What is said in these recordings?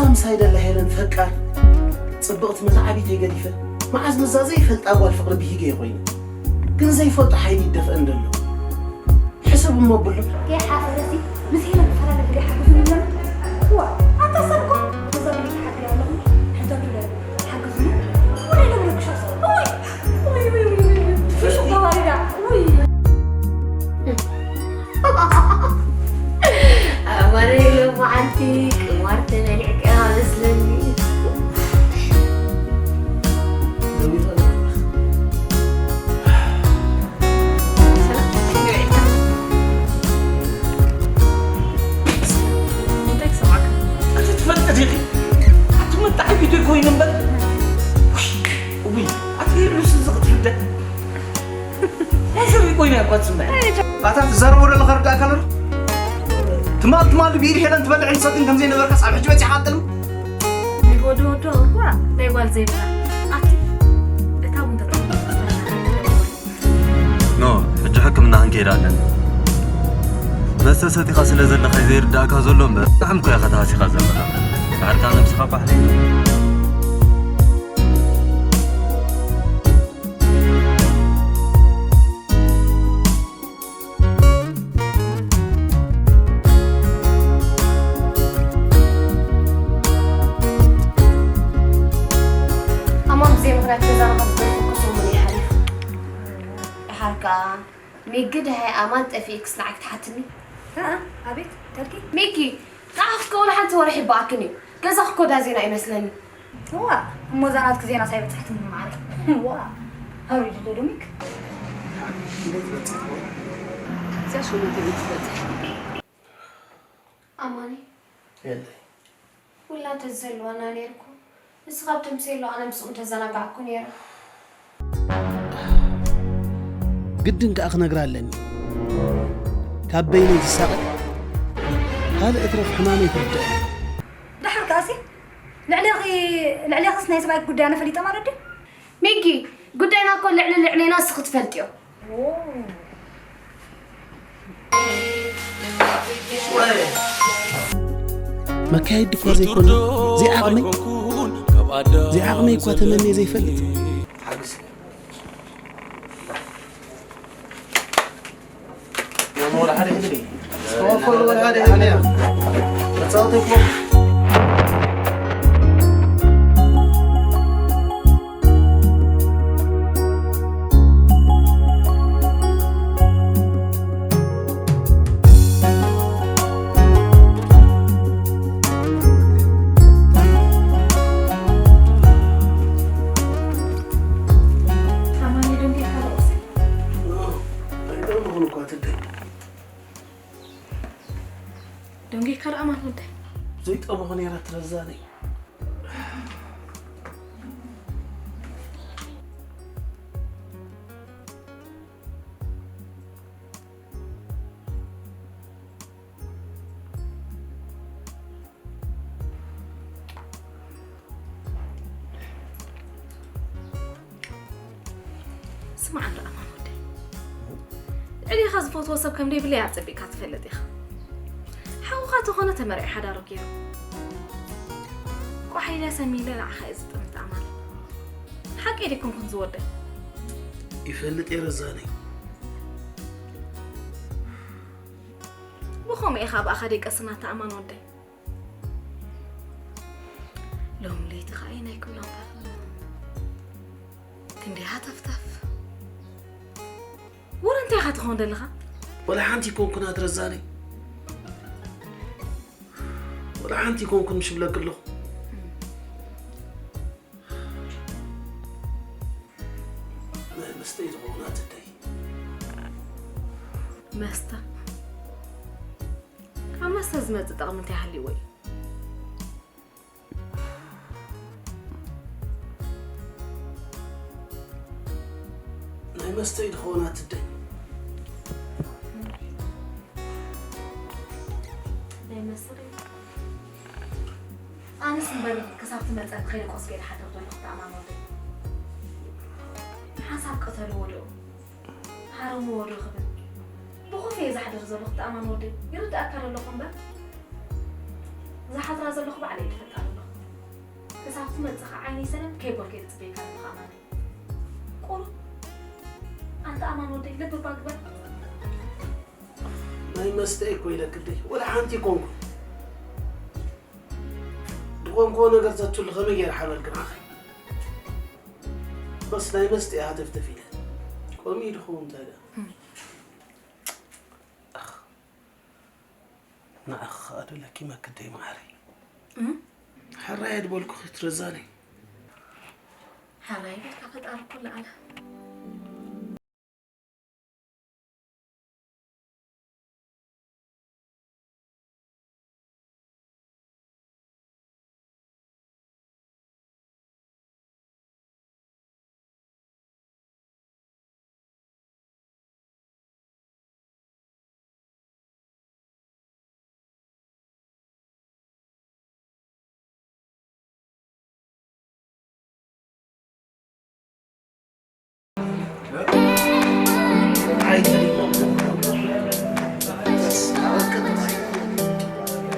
ምሳይ ደላ ሄለን ፈቃር ጽብቕቲ መተዓቢተይ ገዲፈ፣ መዓዝ ምዛ ዘይፈልጣ ጓል ፍቕሪ ብሂገ ኮይነ። ግን ዘይፈልጦ ሓይሊ ይደፍአን ደሎ። ሕሰብ እሞ ብሎ። ከይሓፈረሲ ምስ ሄለን ክፈላለ ግደ ሓግዙ ይብለና። ዋ፣ ኣታ ሰብ እኮ ነዛ ቤት ሓግሪ ኣለኹ። ሕቶ ትብለ ሓግዙ። ወደ ደብረ ክሻስ። ወይ፣ ወይ፣ ወይ፣ ወይ፣ ወይ። ፍሹቕ ተዋሪዳ። ውይ። ኣማረ ሎማዓንቲ ቅማር ተበሊዕካ መስለኒ። እንታይ ክሰማዕካ? ኣቲ ትፈልጢ ዲኺ? ኣቲ መጣዕቢቱ ኮይኑ እምበር። ውይ፣ ውይ፣ ኣቲ ሄሉስ እዚ ክትፍደ። እንታይ ሰብ ኮይኑ ያቋጽና? ኣታ ትዛረቦ ዘለኻ ርዳእካ ኣሎ? ትማል ትማል ብኢድ ሄለን ትበልዕን ትሰትን ከም ዘይነበርካስ ኣብ ሕጂ በጺሓ ኣጥልም? ናይ ወዲ ወዶ እኳ ናይ ጓል ዘይብላ። ኣቲ እታ ቡን ተጠቒምካ ኖ ሕጂ ሕክምና ክንከይድ ኣለና። መስተ ሰቲኻ ስለ ዘለኻ እዩ ዘይርዳእካ ዘሎ እምበር ጥዑም እኮ ኢኻ ተሃሲኻ ዘለኻ። ባዕልካ ነብስኻ ባሕሪ ኣማን ብዘይ ምኽንያት ገዛና ካብ ዝገርፈኩ ሰሙን እዩ ሓሊፉ። ደሓር ከኣ ሚጊ ደሃይ ኣማን ጠፊእክስ ንዓይ ክትሓትኒ? ኣኣ ኣቤት ተልኪ ሚጊ ከኣ ክትከውን ሓንቲ ወርሒ ይበኣክን እዩ። ገዛኺ እኮ ዳ ዜና ይመስለኒ። እዋ እሞ እዛ ናትኪ ዜናስ ኣይበጻሕትኒ ማዓረይ። እዋ ኣውሪድለ ዶ ሚግ? እዚኣ ሸሞንተ ሚእቲ ትበጽሕ። ኣማኒ የለይ ውላድ ተዝህልወና ነይሩ እኮ ንስኻ ኣብ ተምሴሎ ኣነ ምስኡ ምተዘናጋዕኩ ነይረ። ግድን ከኣ ክነግራ ኣለኒ። ካብ በይነይ ዝሳቐ ካልእ እትረፍ ሕማመይ ትርድእ። ደሓር ከኣሲ ልዕሌኺ ልዕሌኽስ ናይ ሰብኣይኪ ጉዳይ ኣነ ፈሊጠ ማለት ድዩ? ሚጊ ጉዳይና እኮ ልዕሊ ልዕሌና ንስኺ ትፈልጥዮ። መካየዲ እኳ ዘይኮነ ዘይዓቕመይ ዘይዓቕመይ እኳ ተመንየ ዘይፈልጥ። ደንጊካ ደኣ ማን ወደይ? ዘይጠመኹ ነይረ ትረዛኒ። ስማዕ እንዶ ኣማን ወደይ፣ ልዕሌኻ ዝፈትዎ ሰብ ከም ደይብለይ ኣጸቢቕካ ትፈልጥ ኢኻ። ሓውኻ ተኾነ ተመርዒ ሓዳሩ ገይሩ። ቋሕ ኢለ ሰሚለ ንዓኻ እየ ዝጥምት ኣማን። ሓቀይ ደይኮንኩን ዝወደይ? ይፈልጥ እየ ረዛነይ። ብኸምኡ ኢኻ ብኣኻ ደይቀስና ኣታ ኣማን ወደይ። ሎም ለይቲ ኸኣ ናይ ክብሎ እምበር ክንደይ ሃተፍተፍ። ወረ እንታይ ኢኻ ትኸውን ዘለኻ? ወላ ሓንቲ ይኮንኩን ኣትረዛኒ። ወላ ሓንቲ ይኮንኩን ምሽ ብለክ ኣለኹ። ናይ መስተ እዩ ትኸውን ኣትደይ። መስተ? ካብ መስተ ዝመጽእ ጠቕሚ እንታይ ሃልይዎ እዩ? ናይ መስተ እዩ ትኸውን ኣትደይ። ናይ መስተ? ኣነስ እምበር ክሳብ ትመጸ ከይደ ቆስ ገይረ ሓድር ዘለኹ ተኣማን ወደይ። ሓንሳብ ቀተልዎ ዶ ሃረምዎ ዶ ክብል ብኾፍ እየ ዝሓድር ዘለኹ ተኣማን ወደይ። ይርድኣካ ዶ ኣለኹ እምበር ዝሓድራ ዘለኹ ባዕለይ እየ ትፈልጣ ኣለኹ። ክሳብ ትመጽእ ኸዓ ዓይነይ ሰላም ከይበልኩ እየ ዝጽበየካ ዘለኹ ኣማነይ። ቁሩብ ኣንታ ኣማን ወደይ ልቢ እባ ግበር። ናይ መስተ እኮ ኢለ ክደይ ወላ ሓንቲ ኣይኮንኩን። ዝኾንኩዎ ነገር ዘትሉ ከመይ ገይረ ሓበል ግናኸ? በስ ናይ መስተ እየ ሃተፍተፍ ኢለ። ከምኡ እዩ ድኸውን እንታይ ደኣ? እም። ኣኽ፣ ንዓኺ ኸኣ ዶ ለኪመኪ ደይ መዓረይ? እም? ሕራይ እየ ድበልኩኺ ትረዛኒ። ሕራይ በልካ ፈጣሪ እኮ ለኣለ።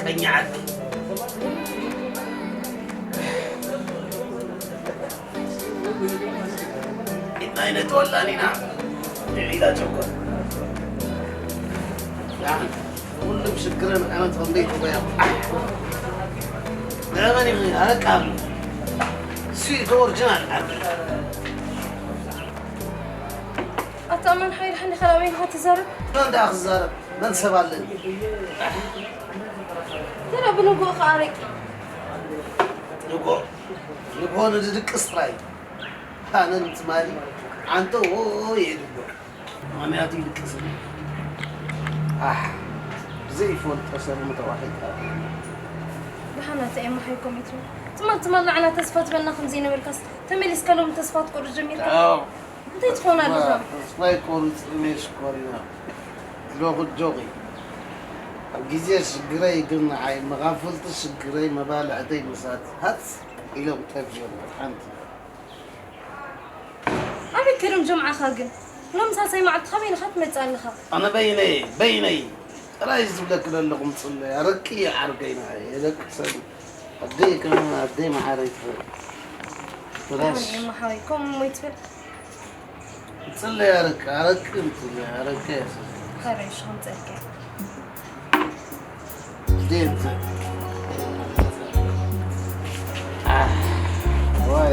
ቀኝ ዓዲ ኢድና ኣይነጥወላን ኢና። ልዕሊላ ጨኮር። ያ፣ ሁሉም ሽግረን ዓመት ኸም ቤት እኮ ያ። ለምን ይኸ-፣ አረቃሉ። ስዊት ኦሪጂናል ዓዲ። ኣታ መን ሓይልካ እንዲኻ ናበይ ኢኻ ትዛረብ? መን ደኣ ክዛረብ? መን ሰብ ኣለኒ? ገና ብንግሆ ከኣ ኣረቂ። ንግሆ? ንግሆ ንድድቅስ ጥራይ። ኣነ ንትማሊ ዓንተ ዎይ እየ ድብሎ። ምኽንያቱ ይድቅስ። ኣሕ፣ ብዘይፈልጦ ሰብ ምተዋሒጥካ። ደሓን ኣታ ኤማ ሓይኮም ይትብል። ትማል ትማል ንዓና ተስፋ ትበና ከም ዘይነበርካስ ተመሊስካ ሎሚ ተስፋ ትቆርጽ ጀሚርካ? ኣዎ። እንታይ ትኾን ኣለኻ? ተስፋ ኣይቆርጽን እየ ሽኮሪና። ሎኹ ጆኺ። ኣብ ግዜ ሽግረይ ግን ንዓይ መኻፈልቲ ሽግረይ መባልዕተይ ምሳት ሃጽ ኢሎም ተብዮም ሓንቲ። ኣበይ ከይዶም ጀምዓኻ ግን? ሎምሳሳይ መዓልቲ ካበይ ኢኻ ትመጽእ ኣለኻ? ኣነ በይነይ፣ በይነይ ጥራይ ዝብለኪ ዘለኹ ምጽለይ፣ ኣረቂ ዓርገይ ንዓይ የለቅሰኒ። ኣደይ ከማን ኣደይ መዓረይ ትበል። ብላሽ። ኣነ እየ መሓሪ፣ ከምኡ እሞ ይትበል። ምጽለይ ኣረቂ፣ ኣረቂ ምጽለይ፣ ኣረቂ የሰ-። ከረይ ሽኹም ጸልከ። Dance. Ah, why?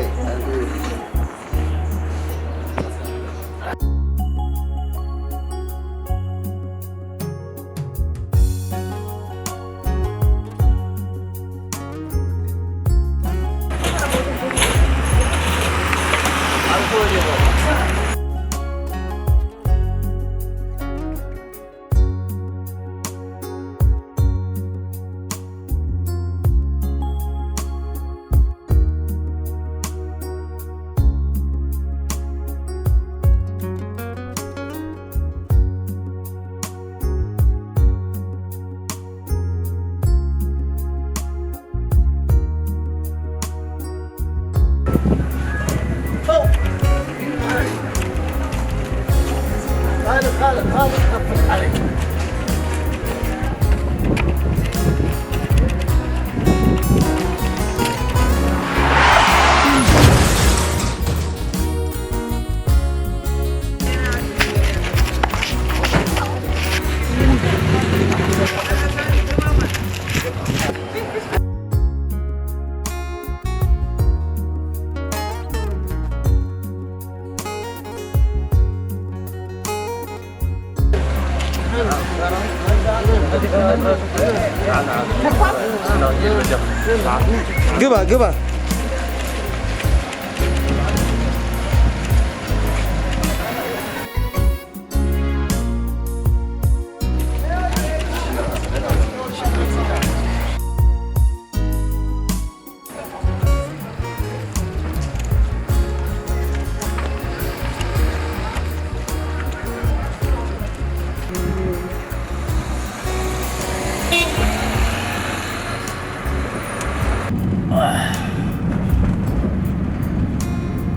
ግባ፣ ግባ።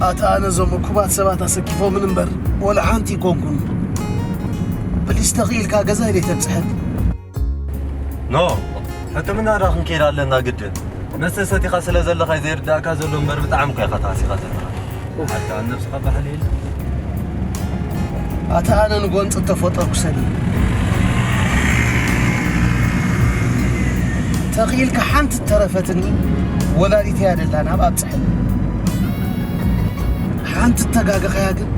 ኣታ ኣነ እዞም እኩባት ሰባት ኣሰኪፎምን እምበር ወላ ሓንቲ ኣይኮንኩን። ፕሊስ ተኽኢልካ ገዛ ኢለ ተብጽሐት። ኖ፣ ሕክምና ዳ ክንከይድ ኣለና ግድን። መስተ ሰቲኻ ስለ ዘለኻ እዩ ዘይርዳእካ ዘሎ እምበር፣ ብጣዕሚ እኮ ኢኻ ተሃሲኻ ዘለኻ። ሓታ ኣብ ነብስኻ ባህሊ የለን። ኣታ ኣነ ንጎንፂ እተፈጠርኩ ሰብ እየ። ተኽኢልካ ሓንቲ እተረፈትኒ ወላዲተይ እያ ደላ ናብ ኣብፅሐኒ። ሓንቲ እተጋገኻያ ግን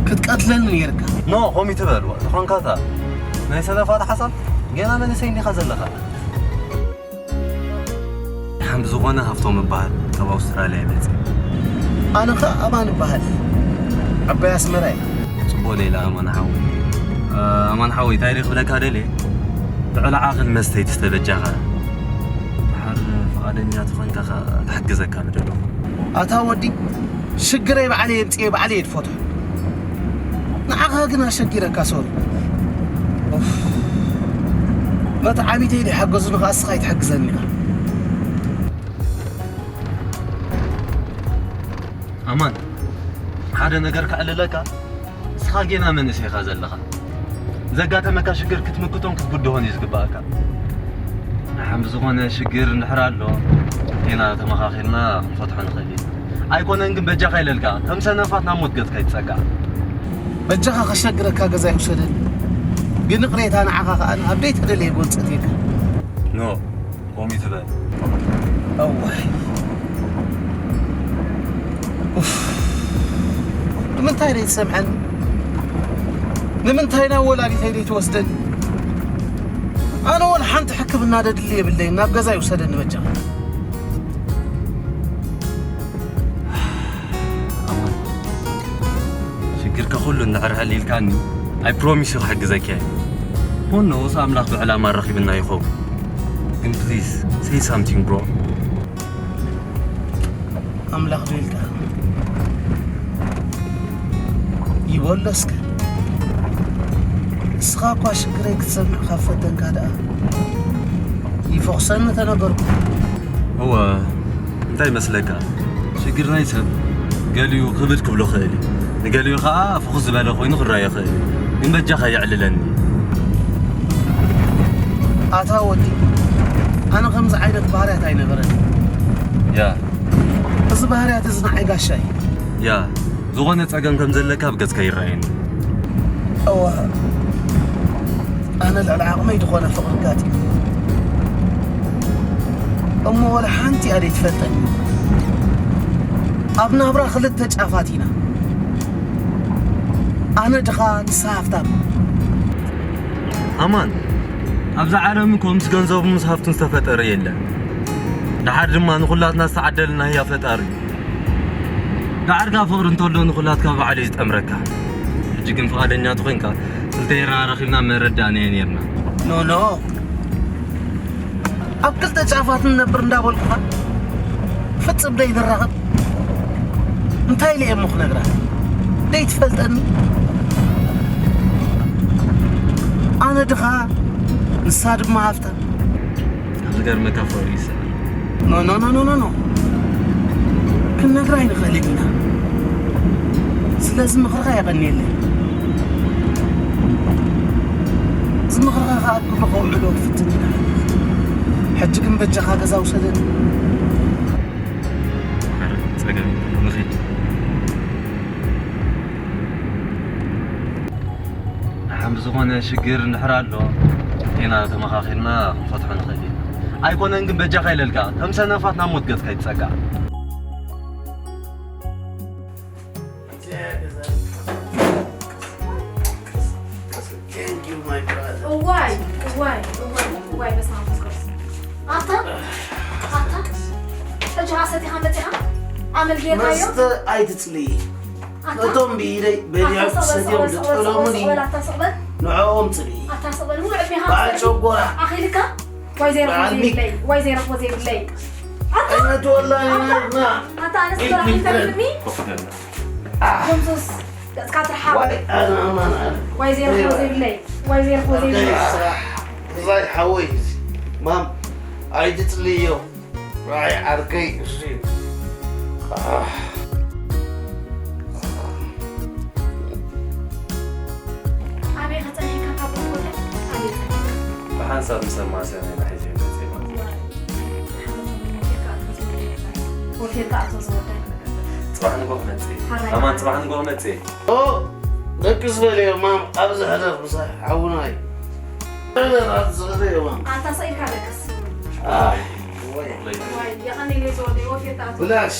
ክትቀትለኒ ነይርካ። ኖ፣ ከምኡ ይትበል። ዝኾንካታ ናይ ሰነፋት ሓሳብ፣ ገና መንእሰይ እንዲኻ ዘለኻ። ሓም ዝኾነ ሃፍቶም እበሃል፣ ካብ ኣውስትራልያ ይመጽእ። ኣነ ኸኣ ኣማን እበሃል፣ ዓባይ ኣስመራ እየ። ጽቡቕ ሌላ ኣማን ሓወይ። እ፣ ኣማን ሓወይ፣ እንታይ ድየ ክብለካ ደልየ? ልዕሊ ዓቕል መስተ ኣይትስተ በጃኻ። ድሓር ፍቓደኛ ተኾንካ ኸኣ ክሕግዘካ ምደለኹ። ኣታ ወዲ፣ ሽግረይ ባዕለይ የምጽኤ ባዕለይ እየ ዝፈትሖ። ንዓኻ ግን ኣሸጊረካ ሶሪ። ኡፍ። መተዓቢተይ ዘይሓገዙኒ ኸኣ እስኻ ኣይትሕግዘኒ ኢኻ። ኣማን፣ ሓደ ነገር ከዕልለካ፣ ንስኻ ጌና መንእሰይ ኢኻ ዘለኻ። ዘጋጠመካ ሽግር ክትምክቶን ክትጉድሆን እዩ ዝግባኣካ። ንሓም ዝኾነ ሽግር እንድሕር ኣሎ፣ ጌና ተመኻኺርና ክንፈትሖ ንኽእል ኢና። ኣይኮነን ግን በጃኻ ኢለልካ፣ ከም ሰነፋት ናብ ሞት ገጽካ ይትጸጋዕ። በጃኻ ከሸግረካ ገዛ ይውሰደኒ። ግን ይቕሬታ ንዓኻ ከኣ ኣብ ዘይተደለየ ጎንጺ እትየካ። ኖ፣ ከምኡ ይትበል። እዋይ። ኡፍ። ንምንታይ ደይትሰምዐኒ? ንምንታይ ናብ ወላዲተይ ደይትወስደኒ? ኣነ ወላ ሓንቲ ሕክምና ደድሊ የብለይን፣ ናብ ገዛ ይውሰደኒ በጃኻ። ኣማን፣ ሽግርካ ኩሉ እንድሕር ሕል ኢልካኒ፣ I promise you ክሕግዘካ እየ። ሆኖ፣ ኦስ ኣምላኽ ብዕላማ ኣራኺብና ይኸውን። ግን please, say something, bro. ኣምላኽ ዶ ኢልካ? ይበሎ እስከ። እስኻ እኳ ሽግረይ ክትሰምዕ ካብ ፈተንካ ደኣ፣ ይፈኹሰኒ ተነገርኩ። እወ፣ እንታይ ይመስለካ? ሽግር ናይ ሰብ ገሊኡ ክብድ ክብሎ ይኽእል እዩ፣ ንገሊኡ ኸኣ ፍኹስ ዝበለ ኮይኑ ክረኣዮ ይኽእል እዩ። ግን በጃኻ የዕልለኒ። ኣታ ወዲ፣ ኣነ ከምዚ ዓይነት ባህርያት ኣይነበረን። ያ። እዚ ባህርያት እዚ ንዓይ ጋሻ እዩ። ያ፣ ዝኾነ ጸገም ከም ዘለካ ኣብ ገጽካ ይረኣየኒ። እወ፣ ኣነ ልዕሊ ዓቕመይ ዝኾነ ፍቕሪ ኣጋጢሙ። እሞ ወላ ሓንቲ እያ ዘይትፈልጠኒ። ኣብ ናብራ ክልተ ጫፋት ኢና። ኣነ ድኻ፣ ንሳ ሃፍታም። ኣማን፣ ኣብዛ ዓለም እኮ ምስ ገንዘቡ ምስ ሃፍቱን ዝተፈጠረ የለን። ደሓር ድማ ንኹላትና ዝተዓደልና ህያ ፈጣሪ እዩ። ደሓርካ ፍቕሪ እንተሎ ንኹላትካ ባዕሉ እዩ ዝጠምረካ። ሕጂ ግን ፍቓደኛ ተኾይንካ ክልተ ኤርና ረኺብና ምረዳእናዮ ነይርና። ኖ፣ ኖ። ኣብ ክልተ ጫፋት ንነብር እንዳበልኩኻ ፍጽም ደይ ንራኸብ። እንታይ ኢለ እየ እሞ ክነግራ? ደይ ትፈልጠኒ? ኣነ ድኻ፣ ንሳ ድማ ሃፍታም። ዝገርመካ ፍቕሪ ይስዕር። ኖ፣ ኖ፣ ኖ፣ ኖ፣ ኖ፣ ኖ። ክንነግራ ኣይንኽእልን ኢና። ስለዚ ምኽርኻ የቐንየለይ። እዚ ምኽርኻ ኸኣ ኣብ ግብሪ ከውዕሎ ክፍትን ኢና። ሕጂ ግን በጃኻ ገዛ ውሰደኒ። ጸገም የለን፣ ንኺድ። ንሓም ዝኾነ ሽግር እንድሕር ኣሎ፣ ጌና ተመኻኺርና ክንፈትሖ ንኽእል ኢና። ኣይኮነን ግን በጃኻ ኢለልካ፣ ከም ሰነፋት ናብ ሞት ገጽካ ይትጸጋዕ። Thank you, my brother. እዋይ፣ እዋይ፣ እዋይ፣ እዋይ፣ በስመ አብ ወመንፈስ ቅዱስ። ኣታ፣ ኣታ፣ ሕጂ ኸኣ ሰቲኻ መጺኻ? ኣመል ጌርካዮ? መስተ ኣይትጽልኢ። ኣታ፣ ነቶም ብኢደይ በሊዖም ኣታ፣ ስቕ በል፣ ክሰትዮም ስቕ በል፣ ስቕ በል፣ ዝጠለሙኒ ስቕ በል፣ ኣታ፣ ስቕ በል። ንዕኦም ጽልኢ። ኣታ፣ ስቕ በል፣ ሙሉእ ዕድሜኻ በዓል ጨጎራ። ኣኺልካ? ዋይ ዘይረኽቦ በዓል ሚክ። ዘይብለይ፣ ዋይ ዘይረኽቦ ዘይብለይ። ኣታ፣ ኣይነትወላኒ ኣታ፣ ናትና። ኣታ፣ ኣነስ ሚክ፣ ሚክ፣ ተረኺብኒ? ኮፍ በል። ደምሶስ፣ ገጽካ ትርሓቕ። ዋይ፣ ኣነ ኣማን፣ ኣነ። ዋይ ዘይረኽቦ ዘይብለይ፣ ዋይ ዘይረኽቦ ዘይብለይ። ኣይ፣ ስራሕ፣ እዛይ ሓወይ፣ ማም፣ ኣይትጽልዮ። ኣይ፣ ዓርከይ፣ እሱ እዩ። ኣህ። ኣበይ ኸጸኒሕካ ካብ ቦታኻ? ኣበይ ጸኒሕካ? ብሓንሳብ ምስ ኣማስያ ናይ ናሕይ ዘይመጽእ ማለት እዩ። ሓመድ ሞይትካ። የካ ኣቶ ዝወደይ። ጽባሕ ንግሆ ክመጽእ እዩ። ሓራይ። ኣማን ጽባሕ ንግሆ ክመጽእ እዩ። ኦ ደቅስ በልዮ ማም ኣብዚ ሕደር ምሳይ ሓውናይ ሕደር ኣብዚ ሕደር እዮ ማም ኣታ ሰኢልካ ደቅስ። ኣይ ዋይ የቐኒ ኢለ ዝወደይ ወፊርካ ኣቶ። ብላሽ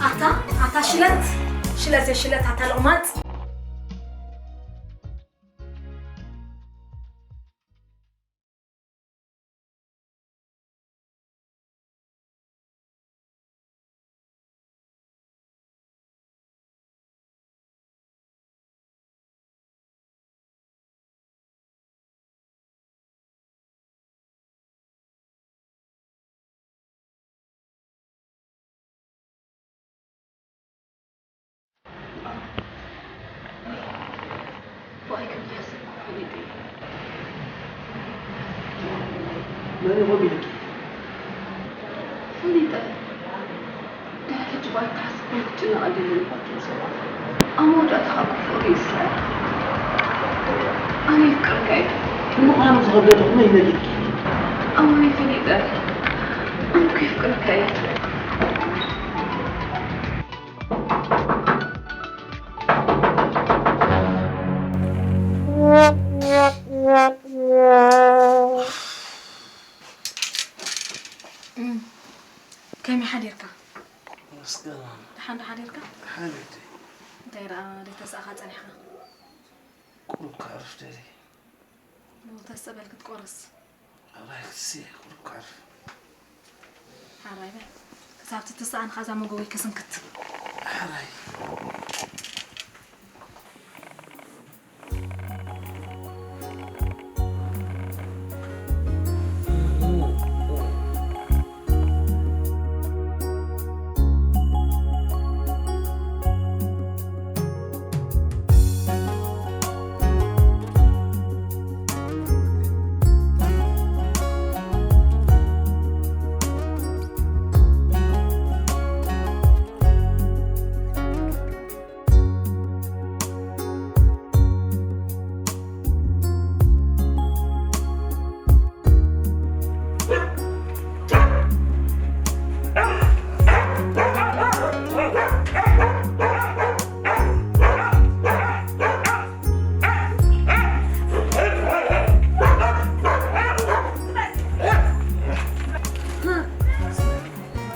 ኣታ ኣታ ሽለት ሽለት የሽለት ኣታ ለቕማጽ። ብኣይ ከም ዝሕሰብ ፈሊጠ እየ። መን ኢኹም ኢልኪ? ፈሊጠ። ድሕሪ ሕጂ ብኣይ ክሓስብ ከም ክትጭነቕ ኣይደልን እኳ ትብል ዘላ። ኣብ መወዳእታ ከዓ ክፉእ ርእሲ እያ። ኣነ የፍቅረካ እየ። ንምዃኑ ዝኸብደልኩ መን ነጊርኪ? ኣማን ፈሊጠ። ኣነ እኮ የፍቅረካ እየ። ከመይ ሓዲርካ? መስገን ደሓን ዶ ሓዲርካ? ሓቢብቲ እንታይ ደኣ ደይተሳእኻ ጸኒሕካ? ቁሩብ ከዕርፍ ደልየ ተስጠበል ክትቆርስ ኣባይ ክትስየ ቁሩብ ከዕርፍ ሓራይ በል ክሳብ ትትስኣን ኻዛ መጎጎይ ክስንክት ሓራይ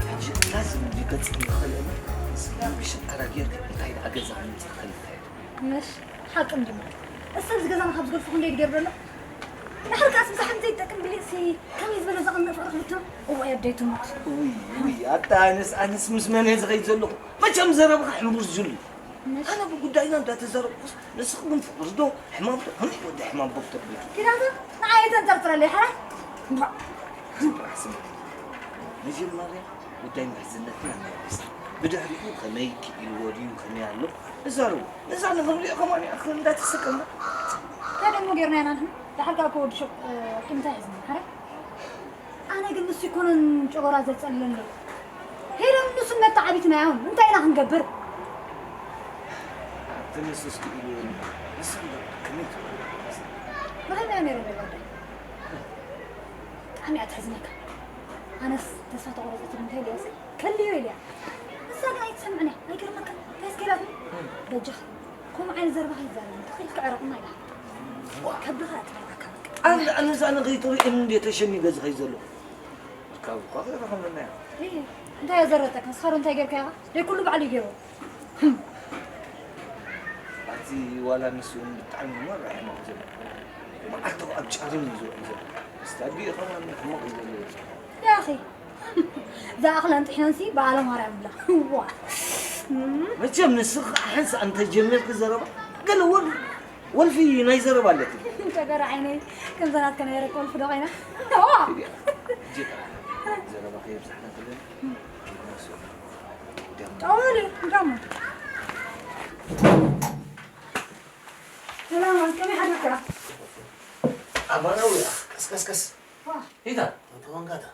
ሕጂ ላዝም ድዩ ገጽ ይኽእል እሞ፣ ስላም ብሽጣራ ጌርካ እንታይ ደኣ ገዛ ምምጻእ ከይካየድ። ምሽ ሓቅም ድማ እሰብ ዝገዛና ካብ ዝገድፉ ክንደይ ድገር ዘሎ ድሕር ካስ ምሳሕ እንተይ ይጠቅም ብሊቕሲ ከመይ ዝበለ ዘቐንእ ፍቕሪ ክብትም እዋይ ኣደይ ትሙት ውይ ውይ ኣታ ኣነስ ኣነስ ምስ መን እየ ዝኸይድ ዘለኹ መቸም ዘረብኻ ሕንቡር ዝሉ ኣነ ብጉዳይና እንዳተዘረብኩስ ንስኺ ግን ፍቕሪ ዶ ሕማም ዶ ከመይ ወዲ ሕማም ቦክተር ቤት ኪዳተ ንዓየ ተንጠርጥረለይ ሓራይ ዝብራሕ ስምዒት መጀመርያ ጉዳይ ምሕዝነትና እናየስ ብድሕሪኡ ከመይ ክኢልዎ ድዩ ከመይ ኣሎ ንዛረቡ ነዛ ንኽንሪኦ ከማን ይኣኽል እንዳተሰቀልና እንታይ ደሞ ጌርና ኢና ንሕና ዳሓር ካብ ከወዲ ሸቕ እንታይ ሕዝና ሓራይ ኣነ ግን ንሱ ይኮነን ጨጎራ ዘጸልለኒ ሄለን ንሱ መተዓቢትና ያውን እንታይ ኢና ክንገብር ትንስስ ክኢልዎ ንሳ ከመይ ትብሉ ብኸመይ ነይሩ ንጓዳ ብጣዕሚ እያ ትሕዝነካ ኣነስ ተስፋ ተቆረፀት እንታይ ኢልያስ ከልዮ ኢልያ ንሳ ግን ኣይትሰምዕን እያ ኣይገርመካ እንታይ ስኬላትኒ በጃኻ ከምኡ ዓይነት ዘረባ ከይዛረብ ተኽኢልካ ዕረቕና ኢላ ከብድኻ እያ ትበልዓካ በቃ ኣነ ኣነዛ ንኸይትርእየኒ እንዴ ተሸሚገ ዝኸይ ዘለኹ ካብ እኳ ከይረኸበና እያ እይ እንታይ እያ ዘረጠካ ንስኻ ዶ እንታይ ጌርካ ኢኻ ደይ ኩሉ ባዕሉ ይገይሮ ኣቲ ዋላ ንሱ እውን ብጣዕሚ መራሒ ነው ዘሎ መዓልታዊ ኣብ ጫሪም እዩ ዝውዕል ዘሎ ስታዲ ከማን ሕማቕ እዩ ዘለዎ ያኺ ዝኣኽለን ጥሒነንሲ በዓለ ማርያም ብላ ዋ መቸም ንስኺ ሓንሳ እንተጀሚርኪ ዘረባ ገለ ወል ወልፊ ናይ ዘረባ ኣለኪ ተገረ ዓይነይ ከምዛ ናትከ ናይ ረቂ ወልፊ ዶ ኮይና ጀካ ዘረባ ከየብዛሕና ከለና ኬድና ስኡ ጠወሊ እንዳሞ ሰላም ከመይ ሓደርካ ኣማናዊ ቀስቀስቀስ ኢታ ተወንጋታ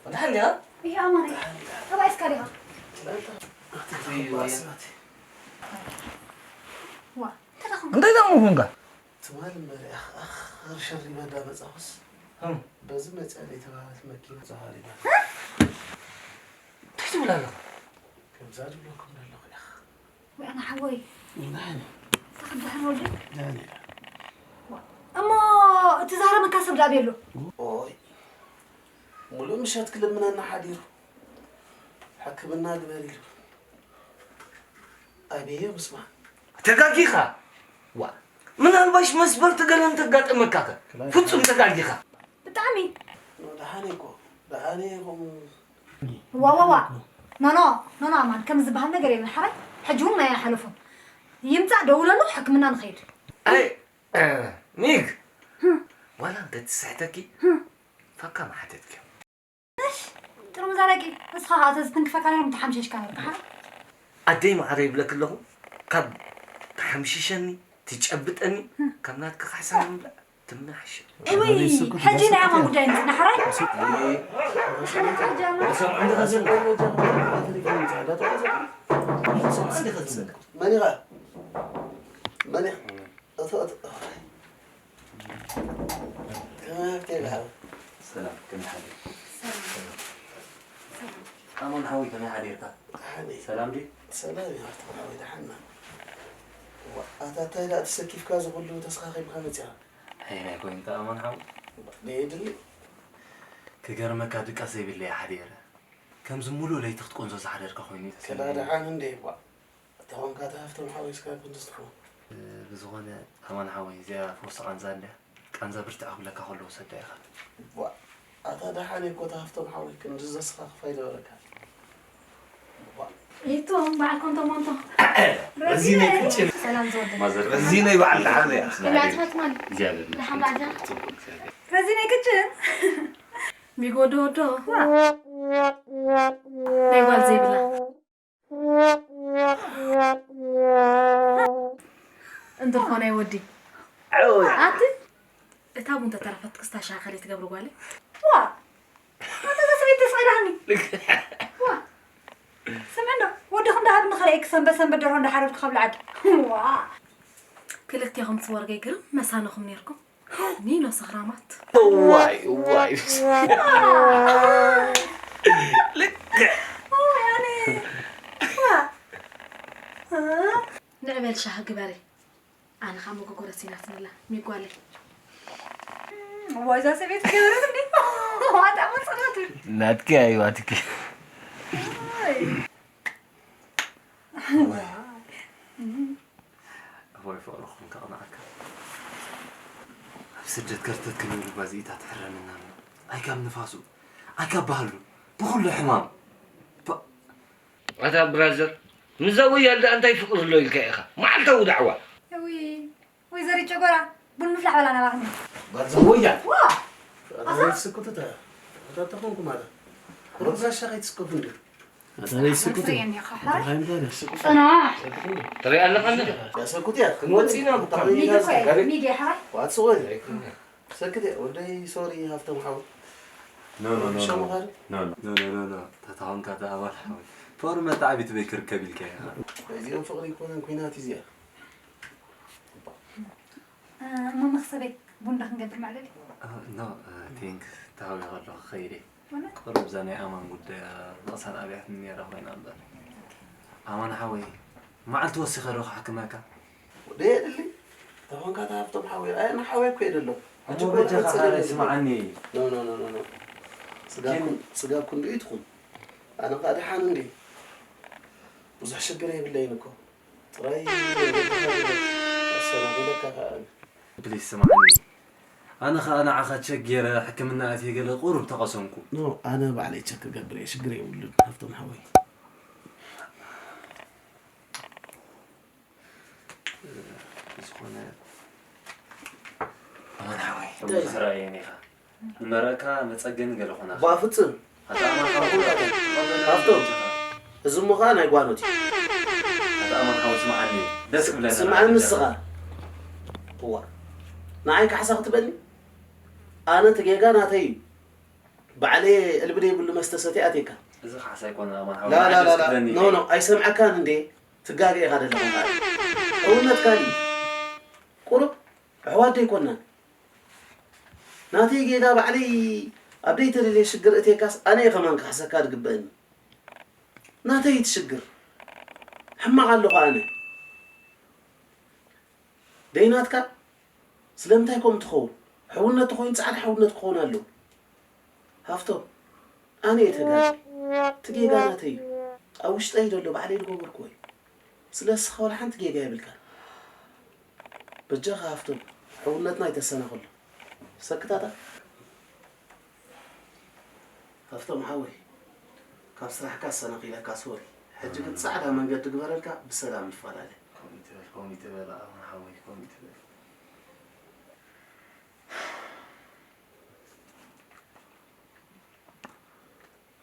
መድሓን ዲኻ ይሄ ኣማነይ ተባይስካ ዲኻ ዋ ተዳኹም እንታይ ዳሞ ኮንካ ትማል እምበር ኣኽር ሸሪበ እንዳመጻኹስ በዚ መፅኣ ዘይተባህለት መኪና ዛሃሪና እንታይ ትብል ኣለኻ? ከምዛ ዝብለኩም ዘለኹ ኢኻ። ወይ ኣነ ሓወይ። ተኸብድሕን ወዲ። እሞ እቲ ዛረመካ ሰብ ዳኣበይ ኣሎ? ኦይ፣ ሙሉእ ምሸት ክልምነና ሓዲሩ። ሕክምና ግበር ኢሉ። ኣበየ ምስማ። ተጋጊኻ። ዋ፣ ምናልባሽ መስበርቲ ገለ እንተጋጠመካ ከ? ፍጹም ተጋጊኻ። ብጣዕሚ። ደሓነ እኮ፣ ደሓነ እኮ። ዋ፣ ዋ፣ ዋ። ኖ፣ ኖ፣ ኖ፣ ኖ፣ ኣማን፣ ከም ዝበሃል ነገር የለን። ሓራይ፣ ሕጂ እውን ማይ ኣይሓለፎን። ይምጻእ፣ ደውለሉ፣ ሕክምና ንኸይድ። ኣይ፣ እ፣ ሚግ። ዋላ እንተ ትስሕተኪ፣ ፋካ ምሓተትኪ። እሽ፣ ጥሩም ዘረቂ፣ ንስኻ ኸኣ ተዝትንክፈካ ነይሩ፣ ምተሓምሸሽካ ነይርካ፣ ሓራይ። ኣደይ መዓረይ ይብለኪ ኣለኹ፣ ካብ ትሓምሽሸኒ፣ ትጨብጠኒ፣ ካብ ናትኪ ካሕሳ ምብላዕ ትምናሕሽ። እውይ፣ ሕጂ ናይ ኣማን ጉዳይ ንጽናሕ፣ ሓራይ። መን ኢኻ? መን ኢኻ? እቶ፣ እቶ። ከመይ ሃብተይ ብሓው? ሰላም፣ ከመይ ሓደርካ? ኣማን ሓወይ፣ ከመይ ሓዲርካ? ደሓን እየ። ሰላም ድዩ? ሰላም እየ፣ ሃብቶም ሓወይ፣ ደሓን ኢና። ዋ፣ ኣታ እንታይ ደኣ ተሰኪፍካ፣ እዚ ኩሉ ተሰኻኺምካ መጺኻ? ኣየናይ ኮይኑ፣ ኣማን ሓወይ? ደየድሊ። ክገርመካ፣ ድቃስ ዘይብለይ ሓዲረ። ከምዚ ሙሉእ ለይቲ ክትቆንዞ ዝሓደርካ ኮይኑ እዩ ተሰሚዑኒ። ከላ ደሓን እንደ፣ ዋ። ተኾንካ፣ እታ ሃፍቶም ሓወይ እስካ ክንድዚ ትኸውን። ብዝኾነ ኣማን ሓወይ፣ እዚኣ ፈውሲ ቃንዛ እንድያ። ቃንዛ ብርትዕ ክብለካ ከሎ ውሰዳ ኢኻ። ዋ፣ ኣታ ደሓን እኮ፣ እታ ሃፍቶም ሓወይ ክንድዚ ዘስኻኽፋ ኣይነበረካ። ዋ። ይቶም በዓል ኮንቶ ሞንቶ። ረዚነ ቅጭን። ሰላም ዝወደድ። ማዘር። ረዚነ በዓል ደሓን እያ። ብላዕ ትፈትማል። እግዚኣብሔር ይመስገን። ደሓን በዓል ዲኻ? ጽቡቅ እግዚኣብሔር። ረዚነ ቅጭን። ሚጎ ዶ ዶ። ዋ። ናይ ጓል ዘይብላ። እንተኾነ ወዲ። ኣቲ እታ ቡን ተተረፈት ክስታ ሻኸለ ትገብር ጓለ። ዋ፣ ኣታ እዛ ሰበይቲ ተስቒላኒ። ዋ፣ ስምዒ እንዶ፣ ወዲ ክንዲ ሃብኒ ከለይ ክሰንበት ሰንበት ደርሆ እንዳሓረድኩ ካብ ልዓድ። ዋ። ክልቴኹም ስወርገይ ግርም መሳነኹም ነይርኩም። ኒኖ ሰኽራማት። እዋይ፣ እዋይ። ልክዕ። እዋይ፣ ኣነ። ዋ። ንዕበል ሻሂ ግበሪ። ኣነ ኻብ መጎጎ ረሲናትንላ፣ ሚጓለይ። እዋይ፣ እዛ ሰበይቲ ገበረት እንዴ? ዋጣ መጸናት። ናትኪ ኣይዋትኪ። እዋይ። እዋይ፣ ፍቕርኹም ከቕንዓካ። ኣብ ስደት ከርተት ክንብል ባዚእታ ትሕረምና ኣሎ። ኣይ ካብ ንፋሱ፣ ኣይ ካብ ባህሉ፣ ብኹሉ ሕማም። ባ- ኣታ ብራዘር፣ ምስዛ ወያል ደኣ እንታይ ፍቕሪ ዘሎ ኢልካ ኢኻ? መዓልታዊ ዳዕዋ። እውይ፣ ወይዘሪት ጨጎራ፣ ቡን ምፍላሕ በላ ናባኽኒ። ባዛ ወያል። ዋ! ኣታ ስኩትታ፣ ኣታ ተኾንኩ ማለት። ቁሩብ ጋሻ ከይትስከፉ እንዴ? ኣታ ስኩት። ጽናሕ። ትርኢ ኣለኻ እንዴ? ያሰኩት ያ። ክንወጽእ ኢና እኮ። ሚዲ እኮ እየ፣ ሚዲ ሓራይ። ዋት ስወይ። ሰክት እየ። ወደይ ሶሪ ሃፍቶም ሓው። ኖ፣ ኖ፣ ኖ፣ ኖ። ሸሙ ኻል? ኖ፣ ኖ። ኖ፣ ኖ፣ ኖ፣ ኖ። ተታኾንካ ተኣባል ሓወይ። ቶር መታዕቢት በይ ክርከብ ኢልካ ኢኻ። እዚኦም ፍቕሪ ይኮነን ኩናት እዚኣ። እ፣ እሞ መኽሰበይ ቡን ዶ ክንገብር ማዕለሊ? እ፣ ኖ፣ እ፣ ቴንክስ። ተሃዊኸ ኣለኹ፣ ክኸይድ እየ። ቁሩብ እዛ ናይ ኣማን ጉዳይ፣ እ፣ ንቕሳን ኣብያትኒ ነይራ ኮይና እምበር። ኣማን ሓወይ፣ መዓልቲ ወሲኸ ዶ ክሓክመካ? ወደ የድሊ። ተኾንካ እታ ሃፍቶም ሓወይ፣ ኣይ፣ ንሓወይ እኮ እየ ደሎ። ሕጂ እሞ እኮ በጃኻ ንቕጽል ኻልኣይ የለን። ስምዓኒ። ኖ፣ ኖ፣ ኖ፣ ኖ፣ ኖ። ስጋብ ግን ኩን-፣ ስጋብ ክንድኡ ትኹን። ኣነ ኸኣ ደሓን እንዲ። ብዙሕ ሽግር የብለይን እኮ። ጥራይ ኣሰናኺለካ ከኣ። ፕሊስ ስምዓኒ። ኣነ ኸኣ ንዓኻ ቸክ ገይረ ሕክምና ኣትየ ገለ ቁሩብ ተቐሰንኩ። ኖ፣ ኣነ ባዕለይ ቸክ ክገብር እየ፣ ሽግር የብሉን ሃፍቶም ሓወይ። ብዝኾነ ኣማን ሓወይ፣ እንታይ? ስራየን ኢኻ። ንመረቃ መጸገኒ ገለ ኾና። ባ ፍጽም። ኣታ ኣማን ሓወይ፣ ሃፍቶም። እዚ እሞ ኸኣ ናይ ጓኖት እዩ። ኣታ ኣማን ሓወይ ስምዓኒ፣ ደስ ክብለና። ስምዓኒ ንስኻ። እዋ። ንዓይ ካሕሳ ክትበኒ? ኣነ እቲ ጌጋ ናተይ እዩ። ባዕለይ ዕልቢ ዘይብሉ መስተ ሰትየ ኣትየካ። እዚ ካሕሳ ኣይኮነን ኣማን ሓወይ፣ ላ፣ ላ፣ ንዓይ ላ፣ ደስ ላ። ክብለኒ ኖ፣ እዩ። ኖ፣ ኣይሰምዐካን እንዴ? ትጋገ ኢኻ ዘለኻ። እውነት ካሊ። ቁሩብ ኣሕዋት ዶ ኣይኮናን? ናተይ ጌጋ ባዕለይ ኣብ ደይተደልየ ሽግር እትየካስ ኣነ እየ ከማን ክሕሰካ ዝግበእኒ። ናተይ እቲ ሽግር። ሕማቕ ኣለኹ ኣነ። ደይናትካ ስለምንታይ ከምኡ ትኸውን? ሕውነት ተኾይኑ ጻዕዳ ሕውነት ክኸውን ኣለዎ። ሃፍቶም፣ ኣነ እየ ተጋጊ። እቲ ጌጋ ናተይ እዩ። ኣብ ውሽጠይ ዘሎ ባዕለይ ዝገበርኩዎ እዩ። ስለ እስኻ ዋላ ሓንቲ ጌጋ የብልካን። በጃኻ ሃፍቶም፣ ሕውነትና ኣይተሰናኽሎ። ሰክታታ። ሃፍቶም ሓወይ፣ ካብ ስራሕካ ኣሰናኺለካ ሶሪ። ሕጂ ግን ጻዕዳ መንገዲ ግበረልካ፣ ብሰላም ንፈላለ። ከምኡ ይትበል፣ ከምኡ ይትበል፣ ኣማን ሓወይ፣ ከምኡ ይትበል።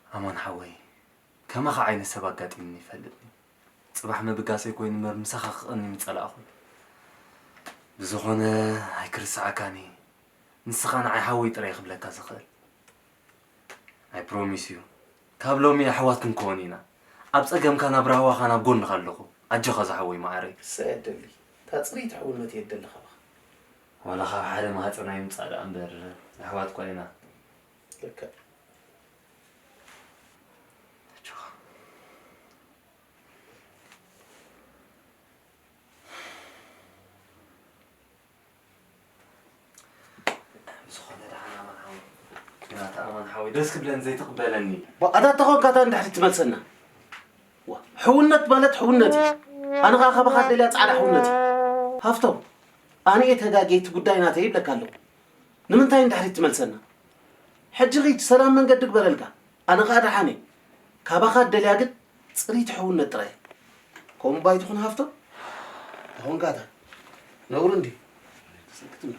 ኣማን ሓወይ፣ ከማኻ ዓይነት ሰብ ኣጋጢሙኒ ይፈልጥኒ። ጽባሕ ምብጋሰይ ኮይኑ እምበር ምሳኻ ክቐኒ ምጸላእኹ። ብዝኾነ ኣይክርስዓካን እየ። ንስኻ ንዓይ ሓወይ ጥራይ ክብለካ ዝኽእል። I promise you። ካብ ሎሚ ኣሕዋት ክንከውን ኢና። ኣብ ጸገምካን ኣብ ራህዋኻን ኣብ ጎንኻ ኣለኹ። ኣጆኻ ዝሓወይ መዓረይ። ንሳ እያ ትደሊ። እታ ጽርይቲ ሕውነት እየ ትደሊ ካባኻ። ዋላ ካብ ሓደ ማህጸን ኣይምጻእ ደኣ እምበር ኣሕዋት እኳ ኢና። ልክዕ። ኣጆኻ። ብዝኾነ ደሓን ኣማን ሓወይ። ግና እታ ኣማን ሓወይ ደስ ክብለን ዘይትቕበለኒ። ዋ፣ ኣታ ተኾንካ እታ ንድሕሪት ትመልሰና። ዋ፣ ሕውነት ማለት ሕውነት እዩ። ኣነ ኸኣ ካባኻ ደልያ ጻዕዳ ሕውነት እዩ። ሃፍቶም፣ ኣነ እየ ተጋግየ፣ እቲ ጉዳይ ናተይ ይብለካ ኣለኹ። ንምንታይ ንድሕሪት ትመልሰና? ሕጂ ኺድ፣ ሰላም መንገዲ ግበረልካ። ኣነ ኸኣ ደሓን እየ። ካባኻ ደልያ ግን ጽሪት ሕውነት ጥራይ። ከምኡ ባይ ትኹን ሃፍቶም? ተኾንካታ። ነውሪ እንዲ። ሰክት እንዶ።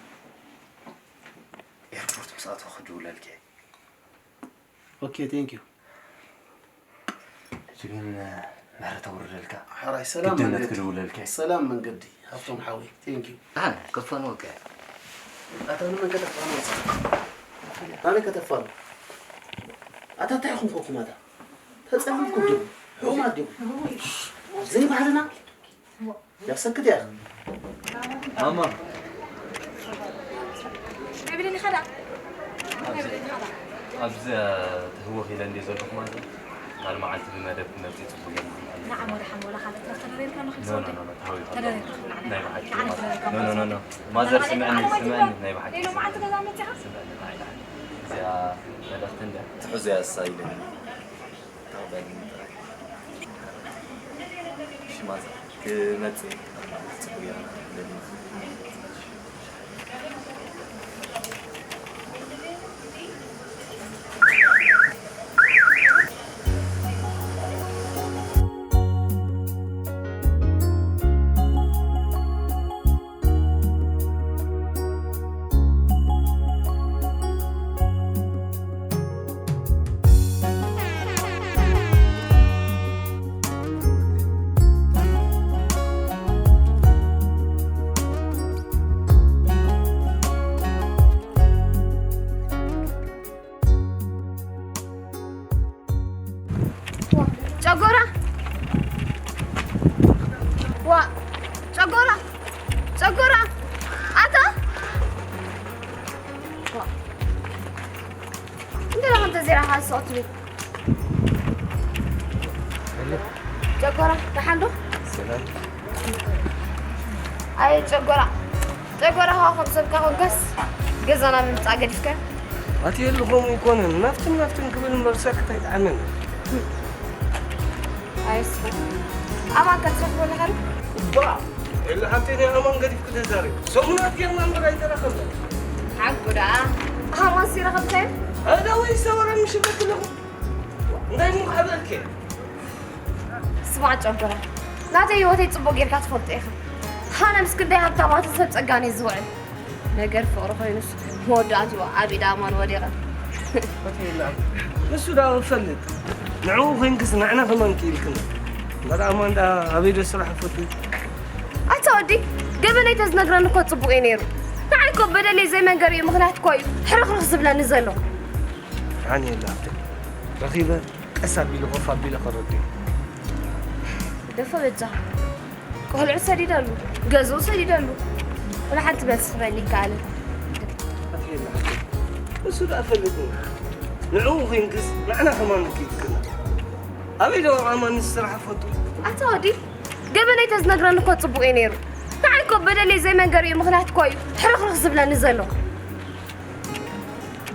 ኤርፖርት ምስ ኣተኹ ክድውለልኪ እየ። ኦኬ፣ ቴንክ ዩ። ሕጂ ግን ምሕረት ኣውርደልካ። ሕራይ ሰላም ግድነት መንገዲ። ክድውለልካ እየ። ሰላም መንገዲ። ሃፍቶም ሓወይ፣ ቴንክ ዩ። ኣነ ከፋንወካ እየ። ኣታ ንመን ከተፋንዎ? ኣበይ ከተፋንዎ? ኣታ እንታይ ኢኹም ኮኩም ኣታ? ተጸሊምኩም ዲኹም? ሕሙማት ዲኹም? ዘይባህልና? ያሰክት እያ። ማማ። ኣብዚ ተህወኽ ኢለ እንድየ ዘለኹ ማለት እዩ። ካልእ መዓልቲ ብመደብ ክመጽእ ጽቡቕ ገይሩ። ንዓም ወደ ሓም ወላ ካልእ ትረፍ ተደረርካ ንኽል ኖ፣ ኖ፣ ኖ፣ ኖ፣ ተሃዊኹ ኣሎ። ተደረርካ ንዓም ናይ ብሓቂ ንዓም ማለት። ተደረርካ ኖ፣ ኖ፣ ኖ፣ ኖ። ማዘር ስምዕኒ፣ ስምዕኒ፣ ናይ ብሓቂ ሌሎ መዓልቲ ገዛ መጺኻ? ስምዕኒ፣ ናይ ብሓቂ። እዚኣ መልእኽቲ እንድያ። ትሕዞ እያ እሳ ኢለኒ። ተቐበልኒ ጥራይ። እሺ ማዘር፣ ክመጽእ እየ። ጽቡቕ እያ። ጨጎራ! ዋ! ጨጎራ! ጨጎራ! ኣታ! ዋ! እንዴ ለምን ተዜራ ሀሰው ትቤት? ጨጎራ፣ ደሓን ዶ? ሰላም። ኣየ ጨጎራ፣ ጨጎራ ኸዓ ከም ሰብካ ኮንካስ ገዛና ምምጻእ ገዲፍካ? ኣቲ የለ ከምኡ ኣይኮነን። ናፍትን ናፍትን ክብል እምበር ሰክት ኣይጠዓመን። ኣየስኩ። ኣማን ከትረኽቦ ኣለኻ ዶ? እባ፣ የለ ሓብተይ ናይ ኣማን ገዲፍኩ ተዛሪቡ። ሰሙናት ጌርና እምበር ኣይተራኸብናን። ሓቁ ደኣ። ኣማን ሲረኸብካዮ? ኣዳ ወይ ዝተወረ ምሽበት ኣለኹ። እንታይ እሞ ክሕብረልኪ? ስማዕ ጨጎራ፣ ናተይ ህይወተይ ጽቡቕ ጌርካ ትፈልጦ ኢኻ። ኣነ ምስ ክንደይ ሃብታማትን ሰብ ጸጋን እየ ዝውዕል። ነገር ፍቕሪ ኮይኑስ መወዳእትኡ ኣብ ኢድ ኣማን ወዲቐ። ሆቴል ንሱ ደኣ ክፈልጥ። ንዕኡ ኮይንክስ ንዕና ከማን ክኢልክና። እምበር ኣማን ደኣ ኣበይ ዶ ስራሕ ይፈቱ? ኣታ ወዲ፣ ገበነይ ተዝነግረኒ እኮ ጽቡቕ እዩ ነይሩ። ንዓይ እኮ በደለይ ዘይመንገሪኡ ምኽንያት እኮ እዩ ሕርኽርኽ ዝብለኒ ዘሎ። ደሓን የለ ሃብተይ። ረኺበ ቀስ ኣቢሉ ኮፍ ኣቢለ ከረድኦ። ደፎ በጃ። ቆልዑ ሰዲደሉ፣ ገዝኡ ሰዲደሉ። ወላ ሓንቲ መልሲ ክበኒ ይከኣልን። ኣትሌላ፣ እሱ ደኣ ፈሊጥና። ንዕኡ ኮይንክስ ንዓና ከማን ኪድክና። ኣበይ ደኣ ኣማን ስራሕ ፈቱ? ኣታ ወዲ፣ ገበነይ ተዝነግረኒ እኮ ጽቡቕ እዩ ነይሩ። ንዓይ እኮ በደለይ ዘይመንገሪ እዩ ምኽንያት እኮ እዩ ሕርኽርኽ ዝብለኒ ዘሎ።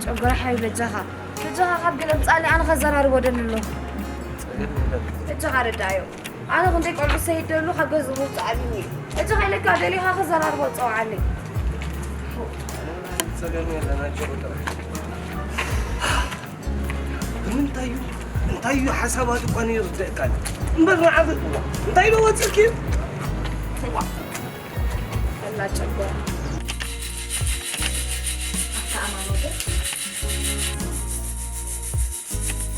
ጨጎራ ሓይ በጃኻ፣ በጃኻ ካብ ገለ ምጻሊ ኣነ ከዘራርቦ ደሊ ኣለኹ። በጃኻ ረዳዮ። ኣነ ክንደይ ቆልዑ ሰይድ ደሉ ካብ ገዝኡ ምውጻእ ኣብዩኒ እዩ። በጃኻ ኢለካ ደሊኻ ከዘራርቦ ጸውዓለይ። ጸገም የለን፣ ኣጆኺ ጥራሕ። ንምንታይ እዩ፣ እንታይ እዩ ሓሳባት እኳ ይርድእካን እምበር ንዓኺ እንታይ ዶ ወጽእኪ? ኣላ ጨጎራ። ኣታ ኣማን ወደ።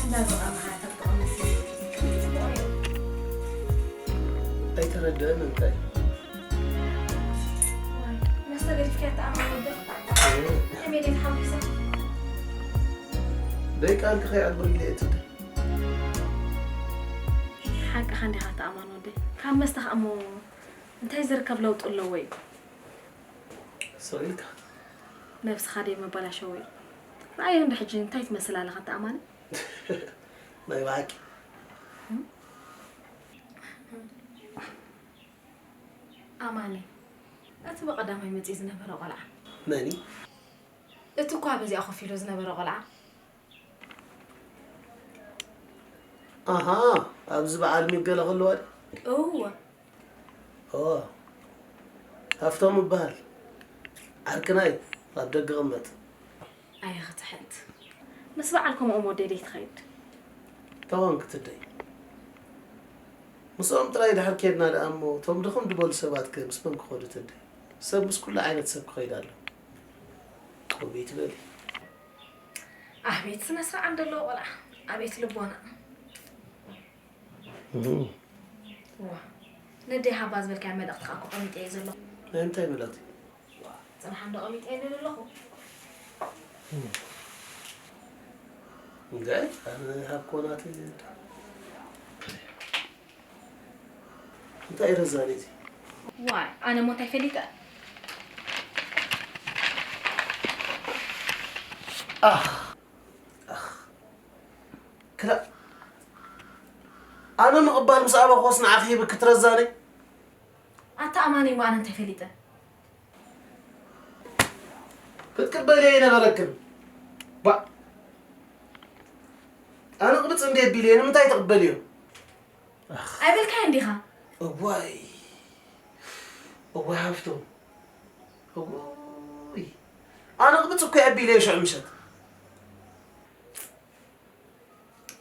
እንዳ ዞራ መሓተብ ተቐምሲ። ኣይተረድእን እንታይ? መስተ ገዲፍኪ ኣታ ኣማን ወደ። ከመይ ደይ ተሓጒሰ? ደይ ቃልኪ ከይዕብር ኢለ እየ ትብል። ሓቅኻ እንዲኻ ኣታ ኣማን ወደ። ካብ መስተ ከኣ እሞ እንታይ ዝርከብ ለውጢ ኣለዎ እዩ? ስቕ ኢልካ። ነብስኻ ደይ መበላሸዊ እዩ። ረኣዮ እንዶ ሕጂ እንታይ ትመስል ኣለኻ ኣታ ኣማን? ናይ ብሓቂ። ኣማነ፣ እቲ ብቐዳማይ መጺኡ ዝነበረ ቆልዓ። መን እዩ? እቲ እኳ በዚኣ ኮፍ ኢሉ ዝነበረ ቆልዓ። ኣሃ፣ ኣብዚ በዓል ሚገለ ከለዋ ድዩ? እወ። ኦ፣ ሃፍቶም እበሃል። ዓርክና እዩ፣ ኣብ ደገ ቅመጥ። ኣየ ክትሕንት። ምስ በዓል ከምኦም ወደይ ደይ ትኸይድ። ተኾንክ ትደይ። ምስኦም ጥራይ ድሕር ኬድና ደኣ እሞ፣ እቶም ድኽም ድበሉ ሰባት ከ ምስ መን ክኸዱ ትደይ? ሰብ ምስ ኩሉ ዓይነት ሰብ ክኸይድ ኣሎ። ቆቢት በሊ። ኣቤት ስነ ስርዓት ዘለዎ ቆልዓ፣ ኣቤት ልቦና። እህ። ዋ፣ ነደይ ሃባ ዝበልካያ መልእኽቲ ከዓ እኮ ቀሚጠ እየ ዘለኹ። ናይ እንታይ መልእኽቲ? ዋ፣ ጽናሕ እንዶ ቀሚጠ እየ ዘለኹ። እንታይ? ኣነ ሃብኮ ናተይ። እንታይ ረዛኒ እዚ? ዋይ፣ ኣነ ሞ እንታይ ፈሊጠ? ኣኽ፣ ኣኽ። ክላ-፣ ኣነ ምቕባል ምስ ኣበኹስ ንዓኺ ይብክት ረዛኒ። ኣታ ኣማኒ ሞ ኣነ እንታይ ፈሊጠ? ክትቅበልዮ ኣይነበረክን። ባ-፣ ኣነ ቅብጽ እንዴ ቢልዮ ንምንታይ ትቕበልዮ? ኣይበልካዮን ዲኻ? እዋይ። እዋይ ሃፍቶም። እውይ። ኣነ ቅብጽ እኮ ኣቢለ ሽዑ ምሸት።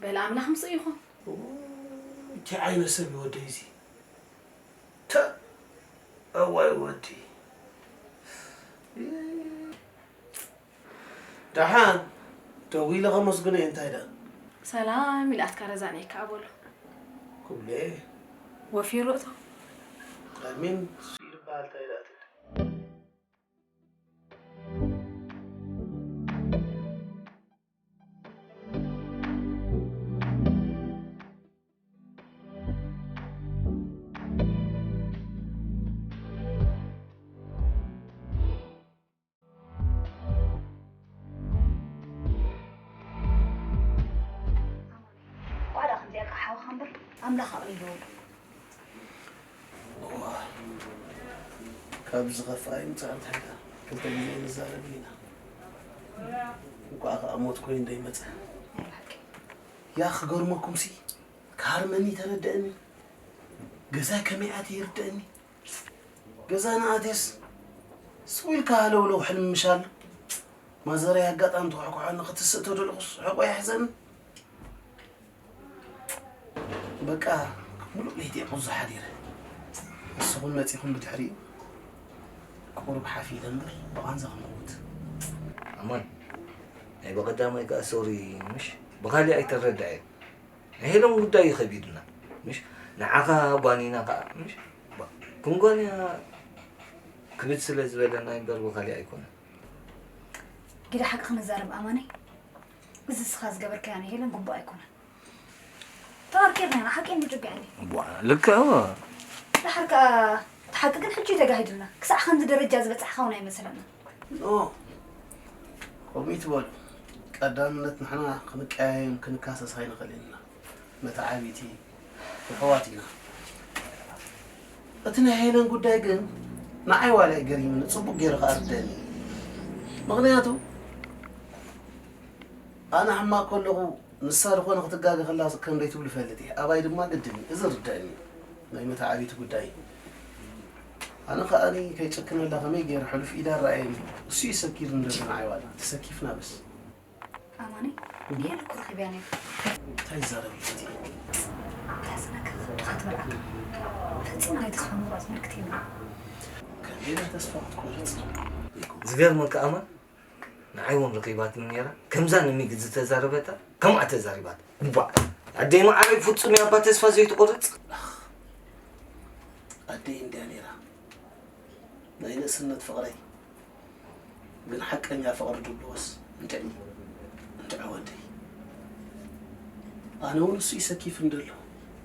በል ኣምላኽ ምስኡ ይኹን። እውይ፣ እንታይ ዓይነት ሰብ እዩ ወደይ እዚ? ተ-፣ እዋይ ወዲ። ደሓን ደዊለ ከመስግኖ እየ፣ እንታይ ደኣ? ሰላም ኢላትካ ረዛነይ ከኣ በሎ። ክብሎ እየ። ወፊሩ እቶ። ኣሚን፣ እሱ ይበሃል እንታይ ደኣ ትብል? ዋላ ከምዚኣ ክሓውኻ እምበር ኣምላኽ ኣቕሊልዎ። እዋ፣ ካብ ዝኸፍኣ ይምጻእ እንታይ ደኣ? ክልተ ግዜ ንዛረብ ኢና። እንቋዕ ከኣ ሞት ኮይኑ ዘይመጸ። ናይ ብሓቂ። ያ ክገርመኩምሲ፣ ክሃርመኒ ተረደእኒ። ገዛይ ከመይ ኣትየ ይርደእኒ። ገዛ ንኣትየስ ስቕ ኢልካ ሃለውለው ሕልሚ ምሻል። ማዘረይ ኣጋጣሚ ተኳሕኩሓኒ ክትስእ ተደለኹስ ሕቆ የሕዘኒ። በቃ ሙሉእ ለይቲ እየ ቁዙ ሓዲረ። ንስኹም መጺኹም ብድሕሪኡ ቁሩብ ሓፍ ኢለ እምበር ብቓንዛ ክመውት። ኣማን፣ ናይ ብቐዳማይ ከኣ ሶሪ ምሽ ብኻልእ ኣይተረድዐ። ናይ ሄለን ጉዳይ እዩ ከቢድና። ምሽ ንዓኻ ጓኒና ከኣ ምሽ ባ-፣ ክንጓንያ ክብድ ስለ ዝበለና እምበር ብኻልእ ኣይኮነን። ግዳ ሓቂ ክንዛረብ ኣማነይ፣ እዚ እስኻ ዝገበርካያ ናይ ሄለን ግቡእ ኣይኮነን። ተዋርኬርና ኢና፣ ሓቂ ምጭቢያኒ። ዋ፣ ልክዕ እወ። ድሓር ከኣ እቲ ሓቂ ግን ሕጂ እዩ ተጋሂዱልና። ክሳዕ ከምዚ ደረጃ ዝበጻሕካ እውን ኣይመሰለና። ኖ፣ ከምኡ ይትበሉ። ቀዳምነት ንሕና ክንቀያየም ክንካሰስ ኣይንኽእልን ኢና። መተዓቢቲ ኣሕዋት ኢና። እቲ ናይ ሄለን ጉዳይ ግን ንዓይ ዋላ እዩ ገሪሙኒ፣ ጽቡቕ ገይሩ ከኣ ርደአኒ። ምኽንያቱ ኣነ ሕማቕ ከለኹ ንሳ ዝኾነ ክትጋገ ከላ ከም ዘይትብሉ እፈልጥ እየ። ኣባይ ድማ ግድን እዩ። እዚ ርደአኒ እዩ። ናይ መተዓቢቲ ጉዳይ እዩ። ኣነ ከኣ ከይጨክነላ ከመይ ገይረ ሕሉፍ ኢዳ ረኣየኒ። እሱ እዩ ሰኪሩ እንደሎ ንዓይ ዋላ። ተሰኪፍና በስ። ኣማኒ፣ ንሄሉ እኮ ረኺበያ ነይረ። እንታይ ይዛረብ እዩ እቲ? እንታይ ስነካ ድኻ ትበልዓካ? ፈጺማ ናይ ተስፋ ምቑራጽ ምልክት የብሉን። ከመይ ኢላ ተስፋ ክትቆርጽ? ዝገርመካ ኣማን፣ ንዓይ እውን ረኺባትኒ ነይራ። ከምዛ ንሚግ ዝተዛረበታ፣ ከምኣ ተዛሪባት። እባ፣ ኣደይ መዓረይ ፍጹም እያ እባ ተስፋ ዘይትቆርጽ። ኣደይ እንድያ ነይራ። ናይ ንእስነት ፍቕረይ። ግን ሓቀኛ ፍቕሪ ድብልዎስ እንድዒ፣ እንድዒ ወደይ። ኣነ እውን እሱ እዩ ሰኪፉ እንደሎ።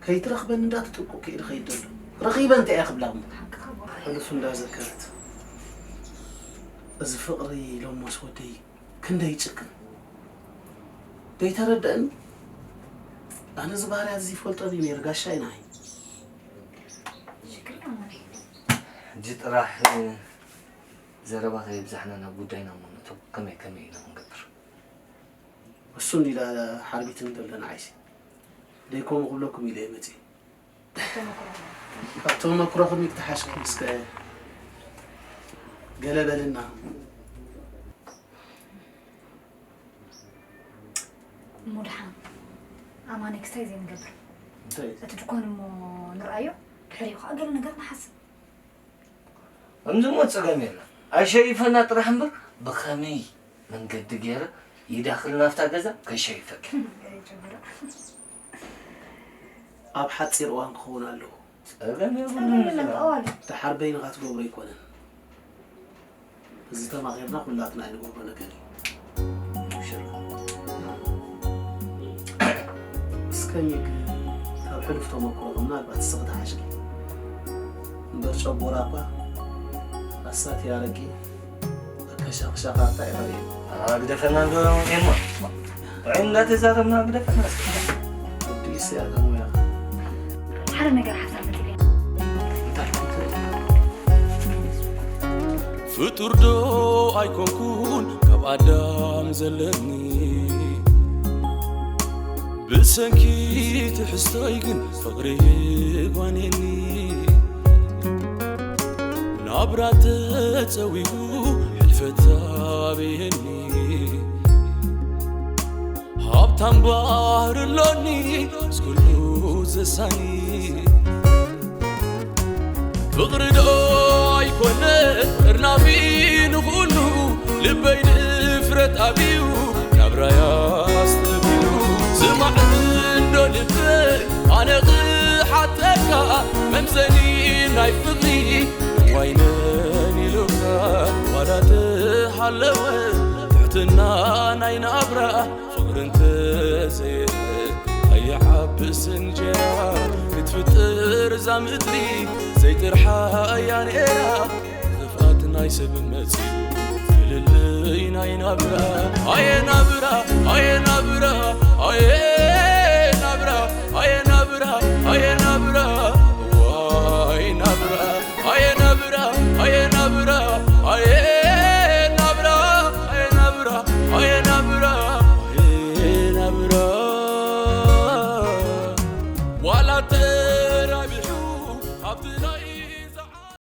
ከይትረኽበኒ እንዳተጠንቀቕኩ እየ ድኸይድ ደሎ። ረኺበ እንታይ እየ ክብላ እሞ? ሕሉፍ እንዳዘከረት። እዚ ፍቕሪ ሎሞስ ወደይ ክንደይ ይጭክን። ደይተረድአኒ? ኣነ እዚ ባህርያት እዚ ይፈልጦ ድዩ ነይሩ ጋሻይ ንዓይ? ሽግር የማነይ። ሕጂ ጥራሕ ዘረባ ከየብዛሕና ናብ ጉዳይና እሞ ንእቶ። ከመይ ከመይ ኢና ክንገብር? እሱ እንዲላ ሓርቢትኒ ዘሎ ንዓይሲ። ደይከምኡ ክብለኩም ኢለ እየ መጺእ። ካብ ተመክሮኹም ይክተሓሽኪ እስከ ገለ በልና። እሞ ደሓን ኣማኒ ክስታይ ዘይንገብር። እንታይ? እቲ ድኳን እሞ ንርኣዮ፣ ድሕሪኡ ከዓ ገለ ነገር ንሓስብ። ከምዚ እሞ ጸገም የለን። ኣሸይፈና ጥራሕ እምበር ብኸመይ መንገዲ ገይረ ይዳኽል ናብታ ገዛ ከሸይፈኪ። ኣይጭበራ። ኣብ ሓጺር እዋን ክኸውን ኣለዎ። ጸገም የብሉን። ጸገም የለን፣ ብኣዋል። ደሓር በይንኻ ትገብሮ ኣይኮነን። እዚ ተማኺርና ኩላትና ኣይንገብሮ ነገር እዩ። ሽር። እስከ ሚግ ካብ ሕሉፍ ተመክሮኹም ምናልባት እስኺ ትሓሽኪ። እምበር ጨቦራ እኳ ኣሳቲ ኣረቂ ኣከሻኽሻኻ እንታይ ይኸሪ። ኣግደፈና እንዶ ኤማ። ጥዑይ እንዳተዛረብና ግደፈና እስኪ። ወዲ ኢሳያስ ሞያ። ሓደ ነገር ሓሳብ መጺለይ። እንታይ? ፍጡር ዶ ኣይኮንኩን ካብ ኣዳም ዘለኒ? ብሰንኪ ትሕዝቶይ ግን ፍቕሪ ጓኔኒ። ናብራ ተጸዊጉ ሕልፈት ኣብየኒ። ሃብታም ባህሪ ኣሎኒ ምስ ኩሉ ዘሳኒ። ፍቕሪ ዶ ኣይኮነ እርናፊ ንኹሉ ልበይ ድፍረት ኣብዩ ናብራይ ኣስተብሂሉ። ዝማዕብል ዶ ልበይ ኣነ ክሓተካ መምዘኒ ናይ ፍቕሪ ዋይነን ኢሉካ ዋላ ተሃለወ ትሕትና ናይ ናብራ ፍቕሪ እንተዘየለ ኣይዓብስ እንጀራ ክትፍጥር እዛ ምድሪ ዘይጥርሓ እያ ነይራ። ክፍኣት ናይ ሰብ መጺኡ ፍልልይ ናይ ናብራ ኣየ ናብራ